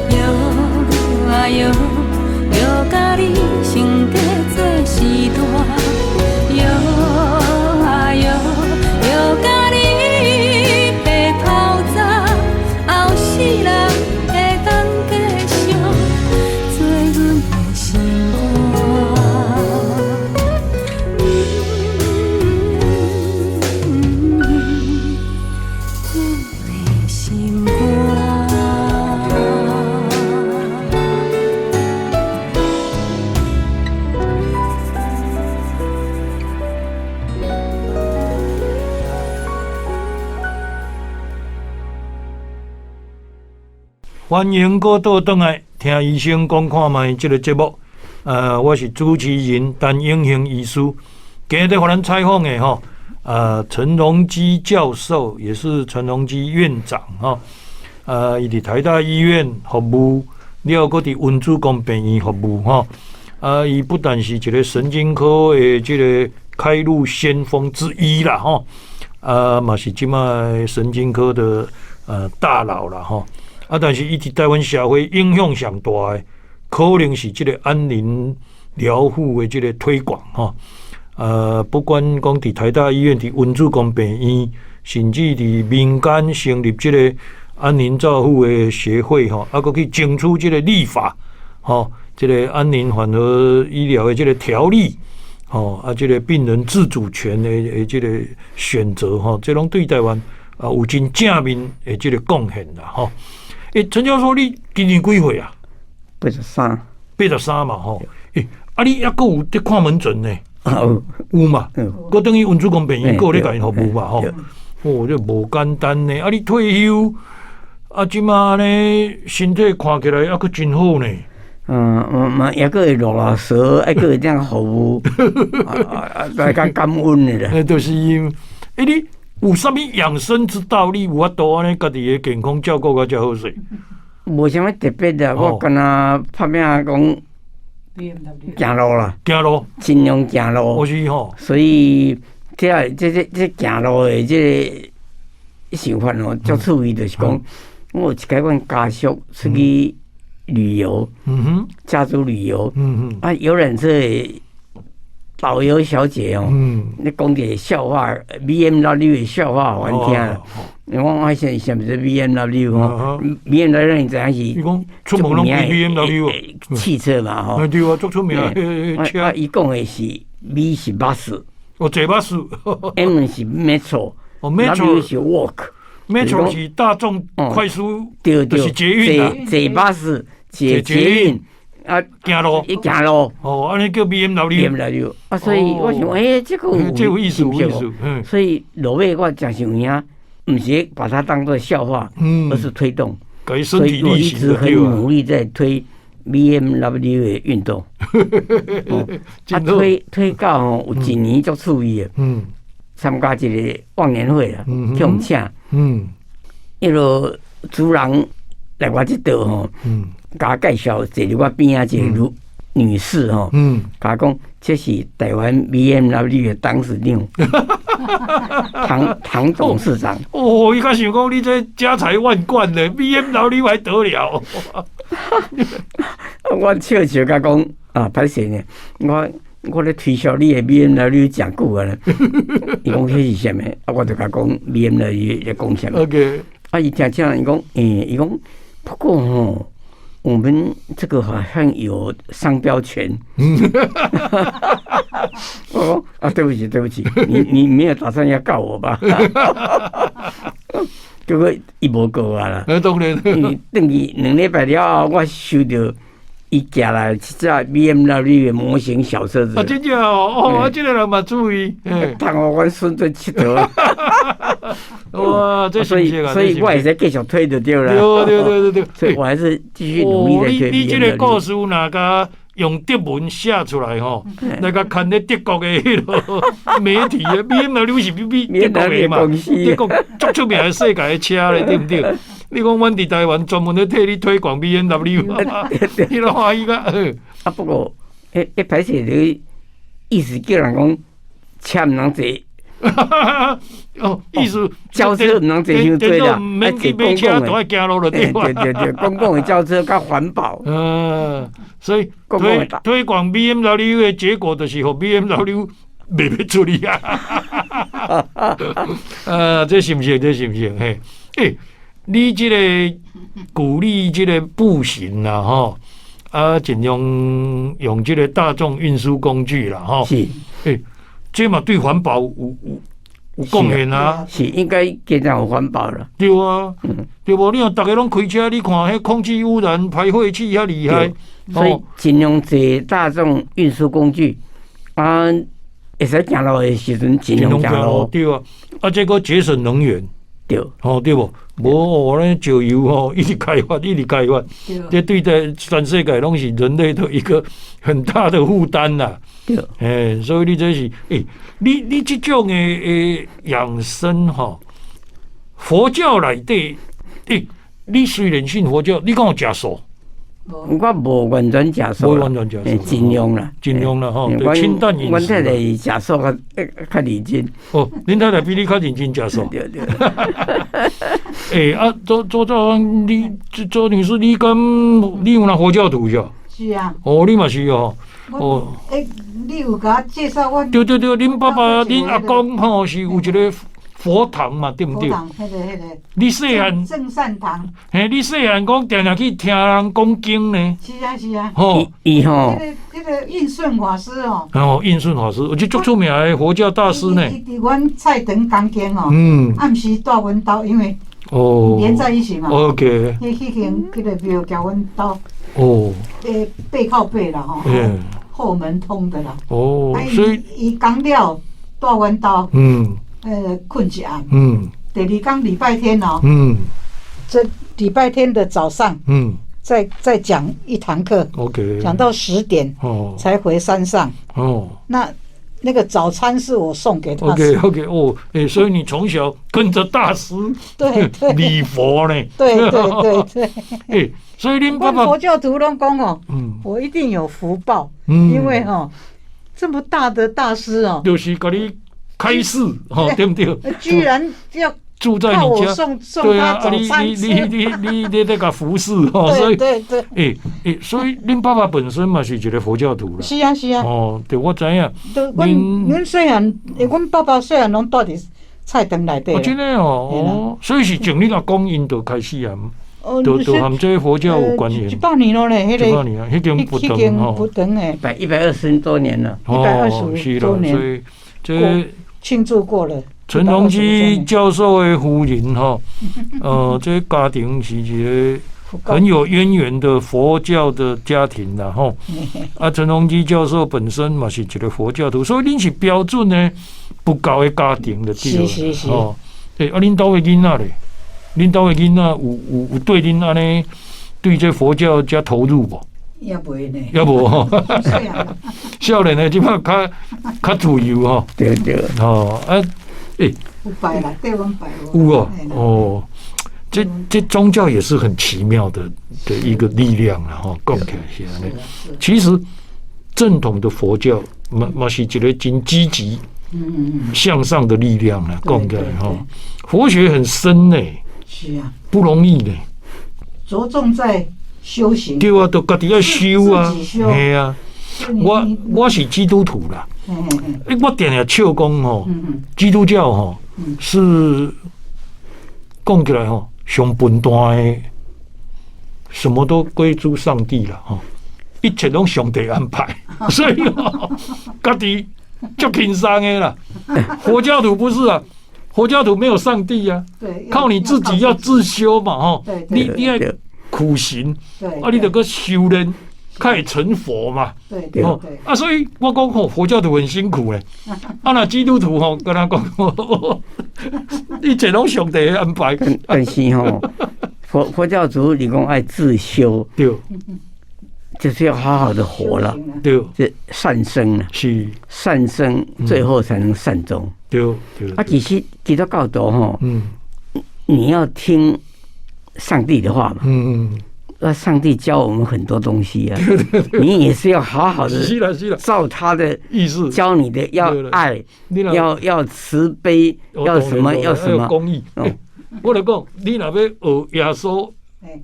搖啊搖，搖甲你成家做序大，搖啊搖，搖甲你白頭鬃，後世人會當繼續做阮的心肝。阮的心肝。歡迎閣倒轉來聽醫生講看覓這個節目。我是主持人陳永興醫師。今日予咱採訪的吼，陳榮基教授，也是陳榮基院長吼。伊佇台大醫院服務，了閣佇溫主公病院服務吼。啊，伊不但是一個神經科的這個開路先鋒之一啦吼。啊，嘛是這擺神經科的大佬啦吼。啊，但是伊佇台灣社會影響上大的，可能是這個安寧療護的這個推廣吼。不管講佇台大醫院、佇溫主公病院，甚至佇民間成立這個安寧照護的協會吼，啊，閣去爭取這個立法吼，這個安寧緩和醫療的這個條例吼，啊，這個病人自主權的這個選擇吼，這攏對台灣啊有真正面的這個貢獻啦吼。陳教授，你今年幾歲啊？83。 83嘛吼。欸，啊，你猶閣有佇看門診呢？有。有嘛？閣轉去溫主公病院，閣有咧共𪜶服務嘛？吼，哦，這無簡單呢。啊，你退休啊，這馬呢，身體看起來猶閣真好呢。嗯，嘛猶閣會落落趖，猶閣會這樣服務，大家感恩的啦。就是，欸，你有啥物養生之道？你有法度按呢家己的健康照顧甲遮好勢？無啥物特別的，我敢若拍拚講行路啦，行路，盡量行路。是吼。所以這這這這行路的這個想法哦，足趣味，就是講，我有一擺阮家屬出去旅遊，家族旅遊，啊，遊覽車的導遊小姐哦，你講一個笑話，BMW 的笑話予阮聽。我我啥啥物是 BMW 吼？BMW 你知影是？伊講出門攏開 BMW 汽車嘛吼。對啊，足出名的車。啊，伊講的是 B 是巴士，哦，坐巴士。 M 是 Metro，哦，Metro 是 Walk。 Metro 是大眾快速，對對，是捷運啊。坐巴士，坐捷運啊，行路，伊行路。哦，按呢叫 BMW。 BMW 啊，所以我想，欸，這個這有意思，有意思。所以落尾我誠想影。毋是把它當作笑話，而是推動。所以我一直很努力在推 BMW 的運動。啊，推推到吼有一年足趣味的，參加一個忘年會啦，去予請。彼個主人來我這桌吼，共我介紹坐佇我邊仔一個女女士吼，共我講這是台灣 BMW 的董事長。唐唐董事長。哦，伊較想講你這家財萬貫的 BMW 還得了？我笑笑共講啊，歹勢呢，我我咧推銷你的 BMW 誠久啊，伊講彼是啥物？啊，我就共講 BMW 咧講啥物。 啊，伊聽聽伊講，欸，伊講不過吼，我們這個好像有商標權。我說啊，對不起，對不起，你沒有打算要告我吧？結果伊無告我啦。當然。因為轉去2禮拜了後，我收著伊寄來一隻 BMW 的模型小車子。啊，真正哦，哦，啊，這個人嘛注意。通予阮孫做𨑨迌。哇，這所以所以我會使繼續推就對了。對對對對對。所以我還是繼續努力在推。你你這個故事若共用德文寫出來吼，來共刊咧德國的彼個媒體啊，BMW 是比比德國的嘛，德國足出名的世界的車咧，對毋對？你講阮佇台灣專門咧替你推廣 BMW，你攏歡喜甲？啊，不過，彼彼歹勢你意思叫人講車毋通坐。哦，意思轎車毋通坐傷濟啦，愛坐公共的。對對對對，公共的轎車較環保。嗯，所以推推廣 BMW 的結果就是予 BMW 賣袂出去啊！啊，這是毋是？這是毋是？嘿，欸，你這個鼓勵這個步行啦，吼，啊，盡量用這個大眾運輸工具啦，吼。是。欸，這嘛對環保有有有貢獻啊！是應該加上有環保了。對啊，對無？你若逐家攏開車，你看彼空氣污染、排廢氣遐厲害。所以盡量坐大眾運輸工具啊，會使行路的時陣盡量行路。對啊，啊，這閣節省能源。對。吼對無？無哦，咧石油吼一直開發，一直開發，這對在全世界攏是人類的一個很大的負擔啦。對。欸，所以你這是，欸，你你這種的的養生吼，佛教內底，欸，你雖然信佛教，你敢有食素？我無完全食素，無完全食素，盡量啦，盡量啦吼，清淡飲食。阮太太食素較較認真。哦，恁太太比你較認真食素。對對。欸啊，周周兆安，你周女士，你敢你有若佛教徒是？是啊。哦，你嘛是哦。哦。欸，你有共我介紹我？對對對，恁爸爸、恁阿公吼是有一個佛堂嘛，對毋對？佛堂，彼個彼個。你細漢正善堂。嘿，你細漢講定定去聽人講經呢？是啊是啊。吼，伊吼。彼個彼個印順法師哦。哦，印順法師，有這足出名的佛教大師呢。伊佇阮菜場講經哦。暗時蹛阮兜，因為哦連在一起嘛。 OK。彼彼間彼個廟徛阮兜。哦。欸，背靠背啦吼。後門通的啦。哦，所以伊講了蹛阮兜，睏一暗。第二工禮拜天哦，這禮拜天的早上，再講一堂課，OK，講到10點，才回山上。那個早餐是我送給他。 OK OK 哦，欸，所以你從小跟着大師，對對，禮佛呢？對對對對。欸，所以恁爸爸佛教徒攏講哦，我一定有福報，因為哦，這麼大的大師哦，就是共你開示，吼，對不對？居然要住在你家，對啊，你你你你你你在共服侍吼，所以對對，欸欸，所以恁爸爸本身嘛是一個佛教徒啦。是啊是啊。哦，對，我知影。阮阮細漢，阮爸爸細漢攏蹛佇菜園內底。哦，真的哦，哦，所以是從你阿公𪜶就開始啊，就和這個佛教有關係。100年咯咧，彼個。100年啊，彼間佛堂吼。佛堂的。120多年了。125多年。所以這慶祝過了。陳隆基教授的夫人吼，這家庭是一個很有淵源的佛教的家庭啦吼。啊，陳隆基教授本身嘛是一個佛教徒，所以恁是標準的佛教的家庭的對。是是是。哦，欸，啊，恁兜的囡仔咧？恁兜的囡仔有對恁按呢對這佛教遮投入無？也袂呢。也無吼。少年的這擺較較自由吼。對對。哦，啊。欸，有拜啦，對阮拜。有哦，哦，這宗教也是很奇妙的一個力量啦，吼，講起來是按呢。其實正統的佛教嘛嘛是一個真積極、向上的力量啦，講起來吼，佛學很深呢，是啊，不容易呢。着重在修行。對啊，都家己愛修啊，係啊。我是基督徒啦。欸，我定定笑講吼，基督教吼是講起來吼上笨蛋的，什麼都歸諸上帝啦吼，一切攏上帝安排，所以家己足輕鬆的啦。佛教徒不是啊，佛教徒沒有上帝啊，靠你自己要自修嘛吼，你愛苦行，啊，你著閣修煉。較會成佛嘛？對對對。啊，所以我講吼，佛教徒很辛苦咧。啊，若基督徒吼，敢若講，一切攏上帝安排。但是吼，佛教徒你講愛自修，對，就是要好好的活了，對，這善生啊，是善生，最後才能善終。對對。啊，其實基督教徒吼，你要聽上帝的話嘛。那上帝教我們很多東西啊，你也是要好好的照他的意思教你的，要愛，要慈悲，要什麼要什麼。公義。我來講，你若欲學耶穌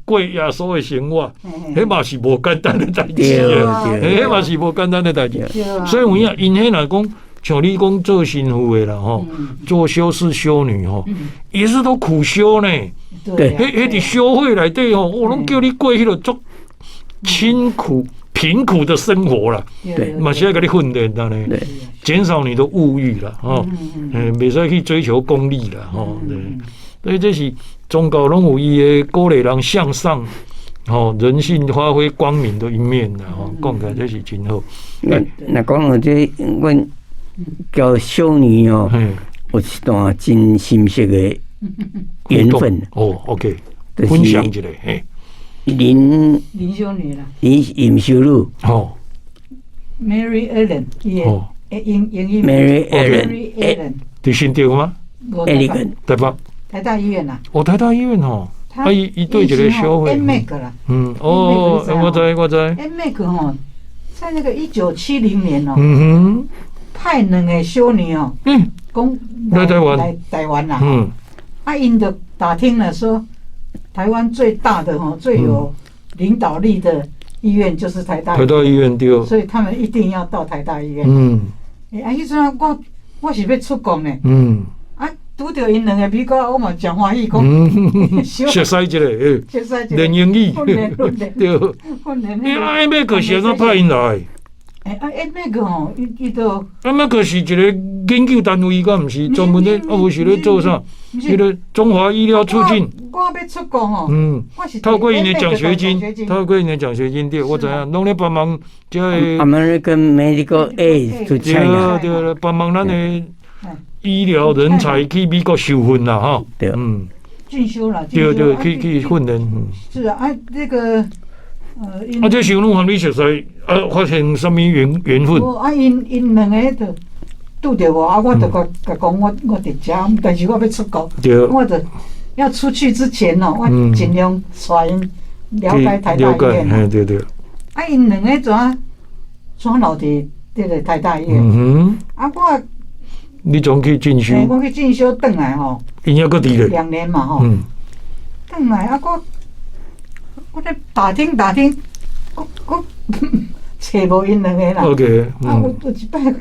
過耶穌的生活，彼嘛是無簡單的代誌啊！彼嘛是無簡單的代誌。所以有影，𪜶彼若講像你講做神父的啦吼，做修士修女吼，也是都苦修呢。對，彼彼佇修會內底吼，我攏叫你過彼個足清苦貧苦的生活啦。對，嘛是愛共你訓練啦呢，減少你的物欲啦，吼，袂使去追求功利啦，吼，對。所以這是宗教攏有伊的鼓勵人向上，吼，人性發揮光明的一面啦，吼，講起來這是真好。那講到這，阮交修女哦，有一段真深刻的緣分。哦，OK，分享一下，嘿。林林修女啦，林林修女。哦，Mary Ellen，哦，英英語 Mary Ellen，佇新竹嗎？ Ellen，台北。台大醫院啦。哦，台大醫院吼，啊，伊伊對一個修會。 M 啦。嗯，哦，我知我知。 M 吼，在那個1970年哦，派兩個修女哦，講來台灣，來台灣啦。啊，𪜶就打聽了說，台灣最大的吼，最有領導力的醫院就是台大。台大醫院對。所以他們一定要到台大醫院。欸，啊，彼陣我是欲出國呢。啊，拄著𪜶兩個美國，我嘛誠歡喜講。熟似一個，熟似一個。練英語。訓練訓練。對。訓練。欸，啊，美國是按怎派𪜶來？欸啊，AMEC 吼，伊都 AMEC 是一個研究單位，敢毋是專門咧，啊，無是咧做啥？彼個中華醫療促進。我欲出國吼，我是透過𪜶的獎學金，透過𪜶的獎學金對，我知影，攏咧幫忙這個。 American Medical Aid to China。對對，幫忙咱的醫療人才去美國受訓啦，吼。對，進修啦。對對，去訓練。是啊，啊，這個。啊，這修女和你熟似，啊，發生啥物緣分？啊，𪜶兩个就拄著我，啊，我就共共講，我佇遮，但是我欲出國，我就要出去之前哦，我盡量帶𪜶了解台大醫院。對對。啊，𪜶兩个怎留佇這个台大醫院？啊，我你總去進修？我去進修轉來吼。𪜶猶閣佇咧。2年嘛吼。轉來啊，我咧打聽打聽，我揣無𪜶兩个啦。 OK。啊，有一擺，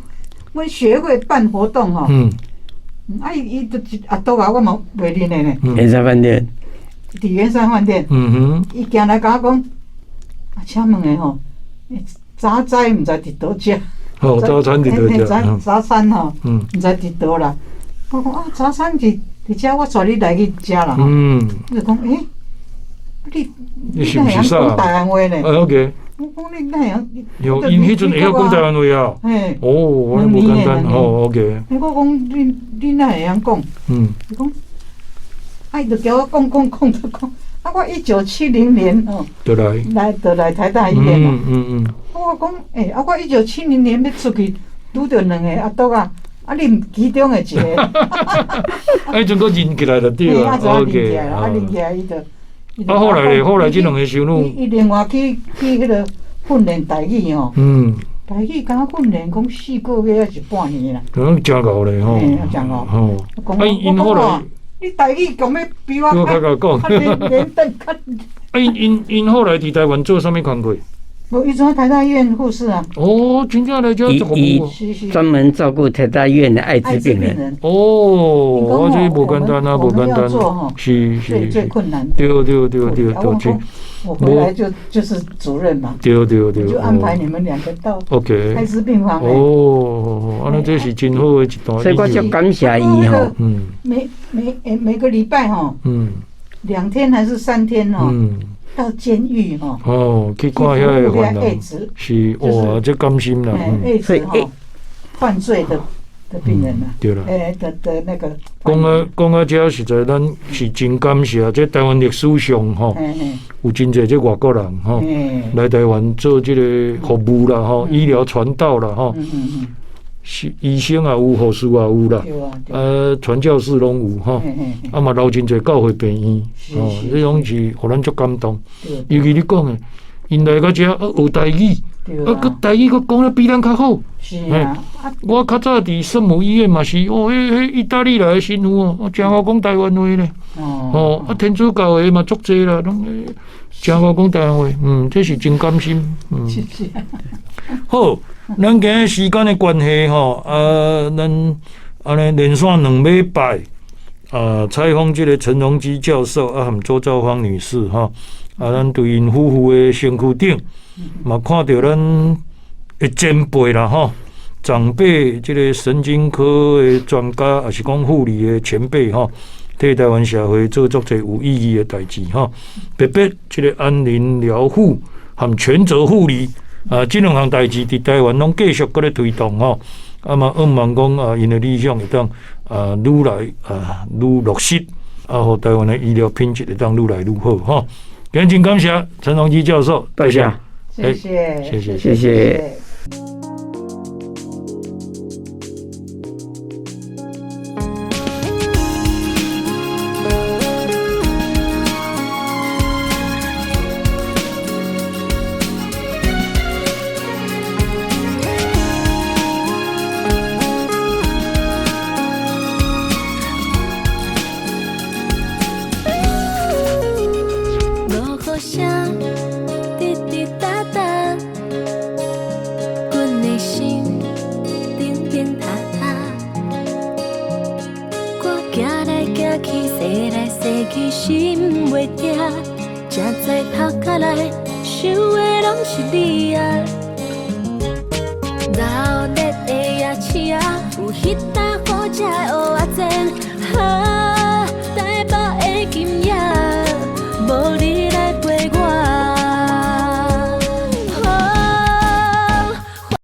阮學會辦活動吼。啊，伊就一阿杜仔，我嘛袂認得呢。圓山飯店。佇圓山飯店。伊行來共我講，啊，請問的吼，早餐毋知佇佗食。哦，早餐佇佗食。早餐吼，毋知佇佗啦。我講啊，早餐佇遮，我帶你來去食啦。伊就講，欸，你你是毋是講台灣話呢？OK。我講你哪會曉？喲，𪜶彼陣會曉講台灣話啊？嘿。哦，按呢無簡單吼，OK。我講你哪會曉講？伊講，啊，伊就叫我講講講，就講。啊，我1970年哦，就來來就來台大醫院啦。我講，欸，啊，我1970年欲出去，拄著兩個阿杜仔，啊，你毋其中的一個。啊，彼陣閣認起來就對啊。OK。啊，認起來伊就。啊，後來咧，後來這兩個修女，伊另外去彼个訓練台語吼，台語敢若訓練講4個月還是半年啦？攏誠𠢕咧吼，誠𠢕。吼，啊，𪜶後來，你台語講欲比我較較連連較。啊，𪜶後來佇台灣做啥物工課？無，伊做台大醫院護士啊。哦，真正來遮做服務。專門照顧台大醫院的艾滋病人。哦，我這無簡單啊，無簡單。是是。最困難。對對對對對。我回來就是主任嘛。對對對。就安排你們兩個到 OK 艾滋病房。哦，按呢這是真好的一段。所以我足感謝伊吼。每個禮拜吼，2天還是3天哦。到監獄吼。哦，去看遐个犯人，是哇，這甘心啦。艾滋吼，犯罪的病人啊。對啦。欸的那個。講到這實在，咱是真感謝，這台灣歷史上吼，有真濟這外國人吼，來台灣做這個服務啦吼，醫療傳道啦吼。是醫生也有，護士也有啦，傳教士攏有吼，啊嘛留真濟教會病院，吼，這種是予咱足感動。尤其你講的，𪜶來到遮啊學台語，啊閣台語閣講得比咱較好。是啊，我較早佇聖母醫院嘛是，哦，彼意大利來的神父哦，誠𠢕講台灣話咧。哦，啊天主教的嘛足濟啦，攏誠𠢕講台灣話，這是真甘心。好。咱今日時間的關係吼，啊，咱按呢連續2禮拜啊，採訪這個陳榮基教授啊，和周兆芳女士吼，啊，咱對𪜶夫婦的身軀頂，嘛看著咱的前輩啦吼，長輩這個神經科的專家，抑是講護理的前輩吼，替台灣社會做足濟有意義的代誌吼，特別這個安寧療護和全責護理。啊，這兩項代誌佇台灣攏繼續閣咧推動吼，啊嘛，向望講啊，𪜶的理想會當啊，愈來啊愈落實，啊，予台灣的醫療品質會當愈來愈好吼。今日真感謝陳榮基教授，多謝，謝謝，謝謝，謝謝。落雨聲滴滴答答，阮的心叮叮踏踏。我行來行去，踅來踅去，心袂定，才知頭殼內想的攏是你啊。食翅仔，有彼搭好食的蚵仔煎。啊。